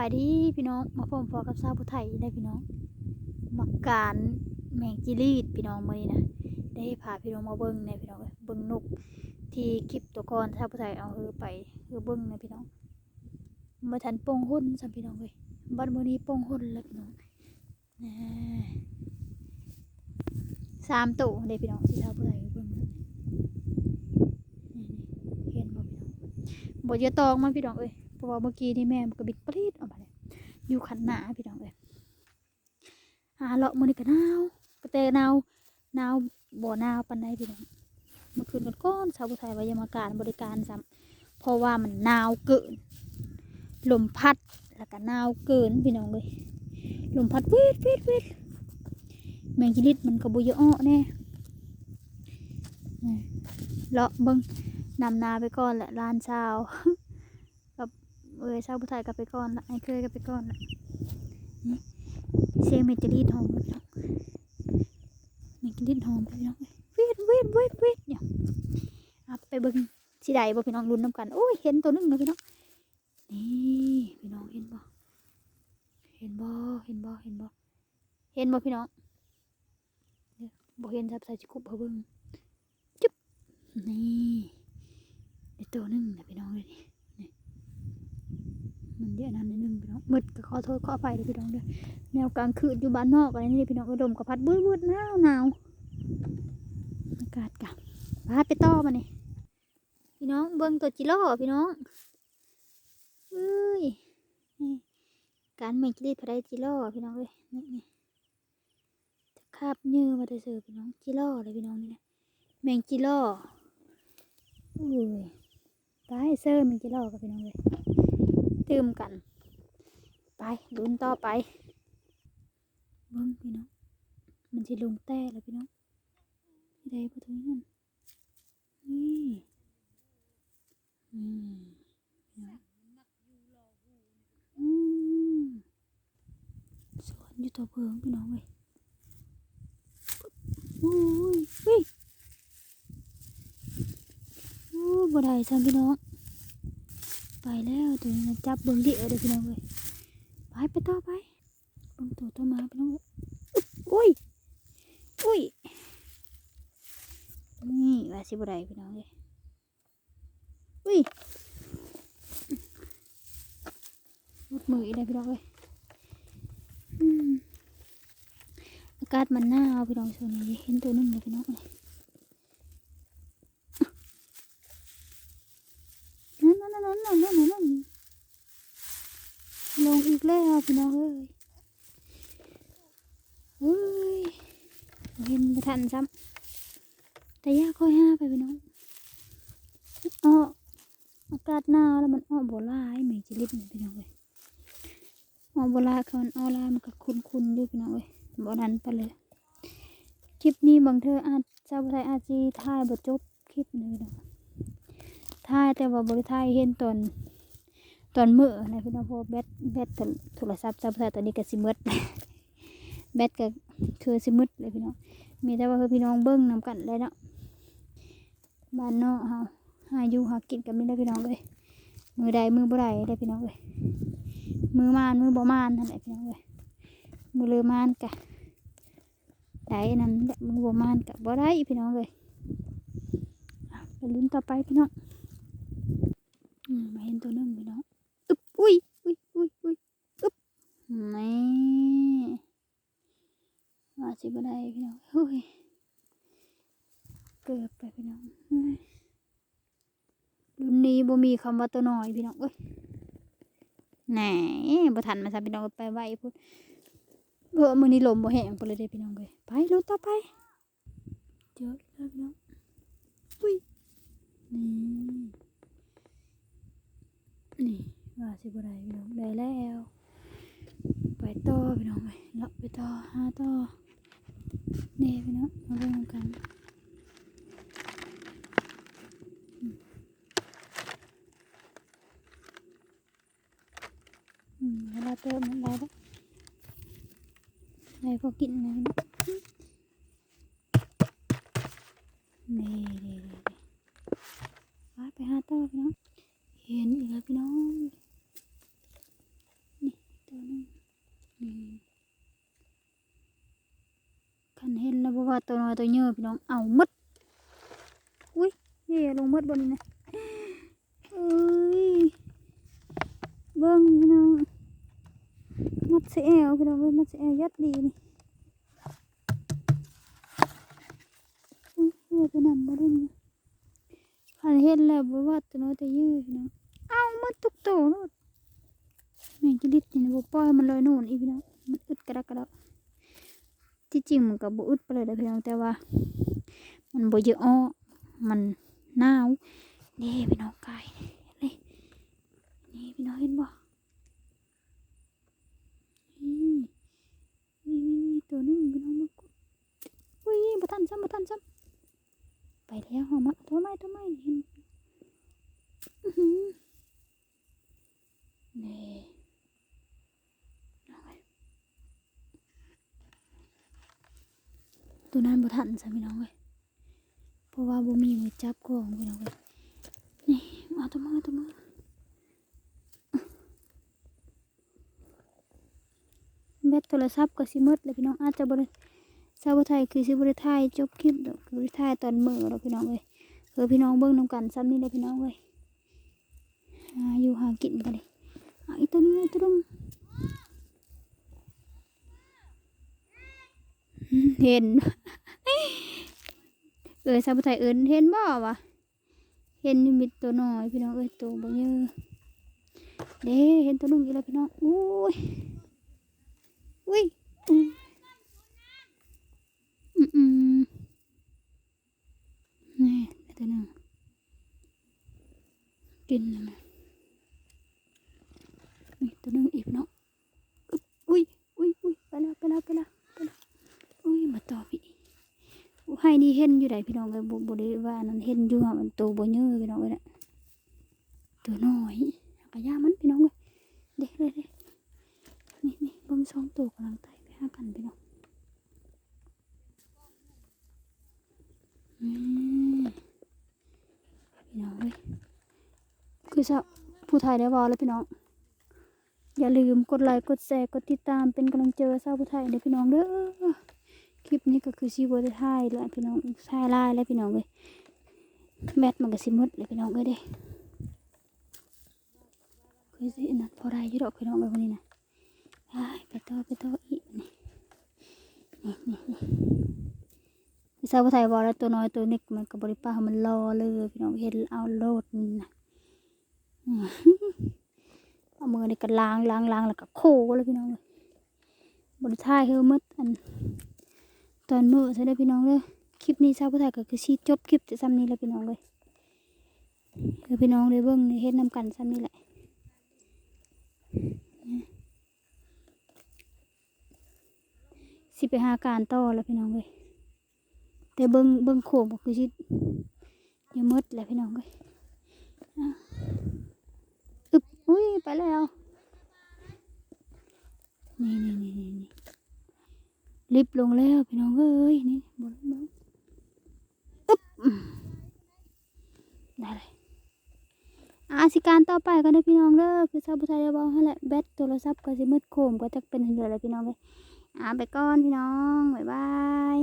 ບາຍດີພີ່ນ້ອງ ມາພົບພໍ້ກັບສາວຜູ້ໄທອີກແລ້ວພີ່ນ້ອງ ມາການແມງຈີ່ຫຼີດພີ່ນ້ອງ ມື້ນີ້ນະ ໄດ້ພາພີ່ນ້ອງມາເບິ່ງແດ່ພີ່ນ້ອງເອີຍ ເບິ່ງນົກທີ່ຄລິບຕົວກ່ອນ ສາວຜູ້ໄທເອົາເຮີໄປ ເຮີເບິ່ງນະພີ່ນ້ອງ ບໍ່ທັນປົ່ງຫົນຊ້ຳພີ່ນ້ອງເອີຍ ບັດມື້ນີ້ປົ່ງຫົນແລ້ວພີ່ນ້ອງ. ແນ່ ສາມໂຕເດ້ພີ່ນ້ອງ ຊິເອົາຜູ້ໃດເບິ່ງ ນີ້ໆ ເຫັນບໍ່ພີ່ນ້ອງ ບໍ່ຢ່າຕອງມັນພີ່ນ້ອງເອີຍ ເພາະວ່າເມື່ອກີ້ນີ້ແມ່ມັນກໍບິນປະລິດອອກມາແລ້ວ ຢູ່ຄັນນາພີ່ນ້ອງເອີຍ ຫາເລາະມື້ນີ້ກໍໜາວ ກໍແຕ່ໜາວ ໜາວ ບໍ່ໜາວປານໃດພີ່ນ້ອງ ເມື່ອຄືນກ່ອນໆ ສາວຜູ້ໄທວ່າຢ່າມາການບໍລິການຊ້ຳ ເພາະວ່າມັນໜາວເກີນ ລົມພັດ ແລ້ວກໍໜາວເກີນພີ່ນ້ອງເອີຍ ລົມພັດວິດໆໆ ແມງຈີ່ລິດມັນກໍບໍ່ຢາກອອກແດ່ ເລາະເບິ່ງ ດຳນາໄປກ່ອນແຫຼະ ຫຼານສາວ ກັບເອື້ອຍສາວຜູ້ໄທກັບໄປກ່ອນລະ ອ້າຍເຂີຍກັບໄປກ່ອນລະ ນີ້ ສຽງແມງຈີ່ລິດຮ້ອງ ແມງຈີ່ລິດຮ້ອງພີ່ນ້ອງເອີຍ ວິດໆໆໆ ນີ້ ເອົາໄປເບິ່ງ ຊິໄດ້ບໍ່ພີ່ນ້ອງ ລຸ້ນນຳກັນ ໂອ້ຍ ເຫັນໂຕໜຶ່ງແລ້ວພີ່ນ້ອງ ນີ້ພີ່ນ້ອງເຫັນບໍ່ ເຫັນບໍ່ ເຫັນບໍ່ ເຫັນບໍ່ ເຫັນບໍ່ພີ່ນ້ອງ ບໍ່ເຫັນ ຈັບໃສ່ຊິຄຸບໃຫ້ເບິ່ງ ຈຶບ ນີ້ ໄດ້ໂຕໜຶ່ງແລ້ວພີ່ນ້ອງເອີຍ ນີ້ ມັນເດະນັ້ນໜຶ່ງພີ່ນ້ອງ ມືດກໍຂໍໂທດຂໍອະໄພເດີພີ່ນ້ອງເດີ ແນວກາງຄືນຢູ່ບ້ານນອກອັນນີ້ພີ່ນ້ອງເອີຍ ລົມກໍພັດວືດໆ ໜາວໆ ອາກາດກະ ພາໄປຕໍ່ບາດນີ້ ພີ່ນ້ອງເບິ່ງໂຕຈີ່ຫຼໍ່ພີ່ນ້ອງ ເອີຍ ນີ້ ການແມງຈີ່ລິດ ພະໄດຈີ່ຫຼໍ່ພີ່ນ້ອງເອີຍ ນີ້ ນີ້ ຕະຂາບເຍີມາແຕ່ເຊີພີ່ນ້ອງ ຈີ່ຫຼໍ່ເດ້ພີ່ນ້ອງ ນີ້ນະ ແມງຈີ່ຫຼໍ່ ໂອ້ຍ ຕາຍເຊີ ແມງຈີ່ຫຼໍ່ກັບພີ່ນ້ອງເອີຍ ຕື່ມກັນ ໄປ ລຸ້ນຕໍ່ໄປ ເບິ່ງພີ່ນ້ອງ ມັນຊິລົງແຕ່ລະພີ່ນ້ອງ ຊິໄດ້ບໍ່ໂຕນີ້ນັ້ນ ນີ້ ອືມ ອືມ ສອນຢູ່ຕົວເພິງພີ່ນ້ອງເອີຍ ໂອ້ຍ ເຮີ້ຍ ໂອ້ ບໍ່ໄດ້ຊ້ຳພີ່ນ້ອງ ໄປແລ້ວ ໂຕນີ້ນະ ຈັບເບິ່ງເດເດີພີ່ນ້ອງເອີຍ ໄປ ໄປຕໍ່ໄປ ເບິ່ງໂຕຕໍ່ມາພີ່ນ້ອງເອີຍ ອຸ້ຍ ອຸ້ຍ ນີ້ວ່າຊິບໍ່ໄດ້ພີ່ນ້ອງເອີຍ ອຸ້ຍ ຫຼຸດມືອີກແລ້ວພີ່ນ້ອງເອີຍ ອືມ ອາກາດມັນໜາວພີ່ນ້ອງ ຊ່ວງນີ້ເຫັນໂຕໜຶ່ງແລ້ວພີ່ນ້ອງເອີຍ ນັ້ນໆໆໆໆ ລົງອີກແລ້ວພີ່ນ້ອງເອີຍ ເອີຍ ເຫັນບໍ່ທັນຊ້ຳ ຕາຢ້ານຂ້ອຍຫາໄປພີ່ນ້ອງ ອອກ ອາກາດໜາວແລ້ວມັນອອກບໍ່ຫຼາຍ ແມງຈີ່ລິດນີ້ພີ່ນ້ອງເອີຍ ອອກບໍ່ຫຼາຍ ຄັນມັນອອກຫຼາຍມັນກໍຂຸ່ນໆຢູ່ພີ່ນ້ອງເອີຍ ບໍ່ນັ້ນປານໃດ ຄລິບນີ້ບາງເທື່ອອາດ ສາວຜູ້ໄທອາດຊິຖ່າຍບໍ່ຈົບຄລິບນີ້ພີ່ນ້ອງ ຖ່າຍແຕ່ວ່າບໍ່ໄດ້ຖ່າຍໃຫ້ເຫັນຕອນ ຕອນມື້ຫັ້ນນະພີ່ນ້ອງ ເພາະວ່າແບັດ ແບັດໂທລະສັບສາວຜູ້ໄທຕອນນີ້ກໍຊິໝົດ ແບັດກໍຄືຊິໝົດແລ້ວພີ່ນ້ອງ ມີແຕ່ວ່າໃຫ້ພີ່ນ້ອງເບິ່ງນຳກັນແຫຼະເນາະ ບ້ານນອກເຮົາ ຫາຢູ່ຫາກິນກໍມີແຫຼະພີ່ນ້ອງເອີຍ ມື້ໄດ້ມື້ບໍ່ໄດ້ເດ້ພີ່ນ້ອງເອີຍ ມື້ມານມື້ບໍ່ມານຫັ້ນແຫຼະພີ່ນ້ອງເອີຍ ມື້ເລີມານກະໄດ້ນັ້ນແຫຼະ ມື້ບໍ່ມານກະບໍ່ໄດ້ພີ່ນ້ອງເອີຍ ໄປລຸ້ນຕໍ່ໄປພີ່ນ້ອງ ອືມ ມາເຫັນໂຕໜຶ່ງພີ່ນ້ອງ ອຶບ ອຸ້ຍ ອຸ້ຍ ອຸ້ຍ ອຸ້ຍ ອຶບ ນີ້ ວ່າຊິບໍ່ໄດ້ພີ່ນ້ອງ ໂອ້ຍ ເກືອບໄປພີ່ນ້ອງ ລຸ້ນນີ້ບໍ່ມີຄຳວ່າໂຕນ້ອຍພີ່ນ້ອງເອີຍ ແໜ ບໍ່ທັນມາຊ້ຳພີ່ນ້ອງເອີຍ ໄປໄວໂພດ ເອີ ມື້ນີ້ລົມບໍ່ແຮງພຸ້ນແລ້ວເດ້ພີ່ນ້ອງເອີຍ ໄປລຸ້ນຕໍ່ໄປ ເຈີແລ້ວພີ່ນ້ອງ ອຸ້ຍ ນີ້ ນີ້ ວ່າຊິບໍ່ໄດ້ພີ່ນ້ອງ ໄດ້ແລ້ວ ໄປຕໍ່ພີ່ນ້ອງເອີຍ ເລາະໄປຕໍ່ ຫາຕໍ່ ນີ້ພີ່ນ້ອງ ມາເບິ່ງນຳກັນ ອືມ ອືມ ເວລາເຕີມໄດ້ແລ້ວ ໄດ້ພໍກິນແລ້ວພີ່ນ້ອງ ນີ້ ນີ້ ນີ້ ນີ້ ໄປ ໄປຫາຕໍ່ພີ່ນ້ອງ ເຫັນອີກແລ້ວພີ່ນ້ອງ ນີ້ ນີ້ ຄັນເຫັນແລ້ວບໍ່ວ່າໂຕນ້ອຍໂຕໃຫຍ່ພີ່ນ້ອງ ເອົາໝົດ. ອຸ້ຍ ເຫຍ່ລົງໝົດບໍ່ນີ້ນະ. ເອີຍ ເບິ່ງພີ່ນ້ອງ ມັດໃສ່ແອວ ພີ່ນ້ອງເອີຍ ມັດໃສ່ແອວ ຍັດດີນີ້. ອຸ້ຍ ເຫຍ່ໄປນຳບໍ່ໄດ້ນີ້. ຄັນເຫັນແລ້ວບໍ່ວ່າໂຕນ້ອຍໂຕໃຫຍ່ພີ່ນ້ອງ ເອົາໝົດທຸກໂຕໂລດ. ແມງຈະລິດນີ້ນະ ບໍ່ປ່ອຍໃຫ້ມັນລອຍໂນ່ນອີກພີ່ນ້ອງ ມັນອຶດກະດັກກະດໍ. ທີ່ຈິງມັນກໍບໍ່ອຶດປານໃດດອກພີ່ນ້ອງ ແຕ່ວ່າມັນບໍ່ຢາກອອກ ມັນໜາວ. ນີ້ພີ່ນ້ອງ ກາຍນີ້ ນີ້ພີ່ນ້ອງເຫັນບໍ່? ນີ້ ນີ້ ນີ້ ນີ້ ໂຕໜຶ່ງພີ່ນ້ອງ ເບິ່ງ. ອຸ້ຍ ບໍ່ທັນຊ້ຳ ບໍ່ທັນຊ້ຳ ໄປແລ້ວ. ເອົາມາ ໂຕໃໝ່ ໂຕໃໝ່ ເຫັນ ອື້ຫື ນີ້ ໂຕນັ້ນບໍ່ທັນຊ້ຳພີ່ນ້ອງເອີຍ ເພາະວ່າບໍ່ມີມືຈັບຂອງພີ່ນ້ອງເອີຍ. ນີ້ ເອົາໂຕມາ ເອົາໂຕມາ. ແບັດໂທລະສັບກໍຊິໝົດແລ້ວພີ່ນ້ອງ ອາດຈະບໍ່ໄດ້ ສາວຜູ້ໄທຄືຊິບໍ່ໄດ້ຖ່າຍຈົບຄລິບດອກ ຄືບໍ່ໄດ້ຖ່າຍຕອນມື້ດອກພີ່ນ້ອງເອີຍ. ເອີ ພີ່ນ້ອງເບິ່ງນຳກັນສ່ຳນີ້ແຫຼະພີ່ນ້ອງເອີຍ ຫາຢູ່ຫາກິນກໍໄດ້. ເອົາອີກໂຕໜຶ່ງ ອີກໂຕໜຶ່ງ ເຫັນ ເອີ ສາວຜູ້ໄທເອີ້ນ ເຫັນບໍ່ວະ? ເຫັນຢູ່ ມີໂຕນ້ອຍພີ່ນ້ອງເອີຍ ໂຕບໍ່ເຍີະເດ້. ເຫັນໂຕໜຶ່ງອີກແລ້ວພີ່ນ້ອງ ໂອ້ຍ ອຸ້ຍ ອຸ້ຍ ອືມ ນີ້ ໄດ້ໂຕໜຶ່ງ ກິນແລ້ວນະ. ນີ້ໂຕໜຶ່ງອີກພີ່ນ້ອງ. ອຶບ ອຸ້ຍ ອຸ້ຍ ອຸ້ຍ ໄປແລ້ວ ໄປແລ້ວ ໄປແລ້ວ ໄປແລ້ວ. ອຸ້ຍ ມາຕໍ່ພີ່ ໄຮ່ນີ້ເຫັນຢູ່ໃດ໋ພີ່ນ້ອງເອີຍ ບໍ່ ບໍ່ໄດ້ວ່າອັນນັ້ນ ເຫັນຢູ່ ມັນໂຕບໍ່ເຍີະພີ່ນ້ອງເອີຍນະ ໂຕນ້ອຍ ກະຢ່າມັນພີ່ນ້ອງເອີຍ. ເດ້ ເດ້ ເດ້ ນີ້ ນີ້ ເບິ່ງສອງໂຕກຳລັງໄຕ່ໄປຫາກັນພີ່ນ້ອງ. ນີ້ ພີ່ນ້ອງເອີຍ ຄືສາວຜູ້ໄທໄດ້ເວົ້າແລ້ວພີ່ນ້ອງ ຢ່າລືມກົດໄລ ກົດແຊ ກົດຕິດຕາມ ເປັນກຳລັງໃຈໃຫ້ສາວຜູ້ໄທເດີພີ່ນ້ອງເດີ. ຄລິບນີ້ກໍຄືຊິບໍ່ໄດ້ຖ່າຍແລ້ວພີ່ນ້ອງ ຖ່າຍຫຼາຍແລ້ວພີ່ນ້ອງເອີຍ ແບັດມັນກໍຊິໝົດແລ້ວພີ່ນ້ອງເອີຍເດ້. ຄືຊິອັນນັ້ນ ພໍໄດ້ຢູ່ດອກພີ່ນ້ອງເອີຍ ມື້ນີ້ນະ. ອ້າຍ ໄປຕໍ່ ໄປຕໍ່ອີກ ນີ້ ນີ້ ນີ້ ນີ້ ສາວຜູ້ໄທເວົ້າແລ້ວ ໂຕນ້ອຍໂຕເລັກມັນກໍບໍ່ໄດ້ປະໃຫ້ມັນລໍເລີຍພີ່ນ້ອງ ເຫັນເອົາໂລດນີ້ນະ. ອືມ ເອົາມືນີ້ກໍລ້າງ ລ້າງ ລ້າງ ແລ້ວກໍໂຄເລີຍພີ່ນ້ອງເອີຍ. ບໍ່ໄດ້ຖ່າຍໃຫ້ໝົດອັນຕອນມື້ຊັ້ນເດີພີ່ນ້ອງເດີ. ຄລິບນີ້ສາວຜູ້ໄທກໍຄືຊິຈົບຄລິບແຕ່ສ່ຳນີ້ແຫຼະພີ່ນ້ອງເອີຍ ໃຫ້ພີ່ນ້ອງໄດ້ເບິ່ງໄດ້ເຫັນນຳກັນສ່ຳນີ້ແຫຼະ. ຊິໄປຫາການຕໍ່ແລ້ວພີ່ນ້ອງເອີຍ ແຕ່ເບິ່ງ ເບິ່ງໂຄງກໍຄືຊິ ຍັງໝົດແຫຼະພີ່ນ້ອງເອີຍ. ອາ ອຶບ ອຸ້ຍ ໄປແລ້ວ ນີ້ ນີ້ ນີ້ ນີ້ ລິບລົງແລ້ວພີ່ນ້ອງເອີຍ. ນີ້ ບໍ່ລົງ ອຶບ ໄດ້ເລີຍ. ອາ ຊິການຕໍ່ໄປກ່ອນເດີພີ່ນ້ອງເດີ ຄືສາວຜູ້ໄທໄດ້ເວົ້າຫັ້ນແຫຼະ ແບັດໂທລະສັບກໍຊິໝົດ ໂຄມກໍຈັກເປັນຈັ່ງໃດແຫຼະພີ່ນ້ອງເອີຍ. ອາ ໄປກ່ອນພີ່ນ້ອງ ບາຍບາຍ.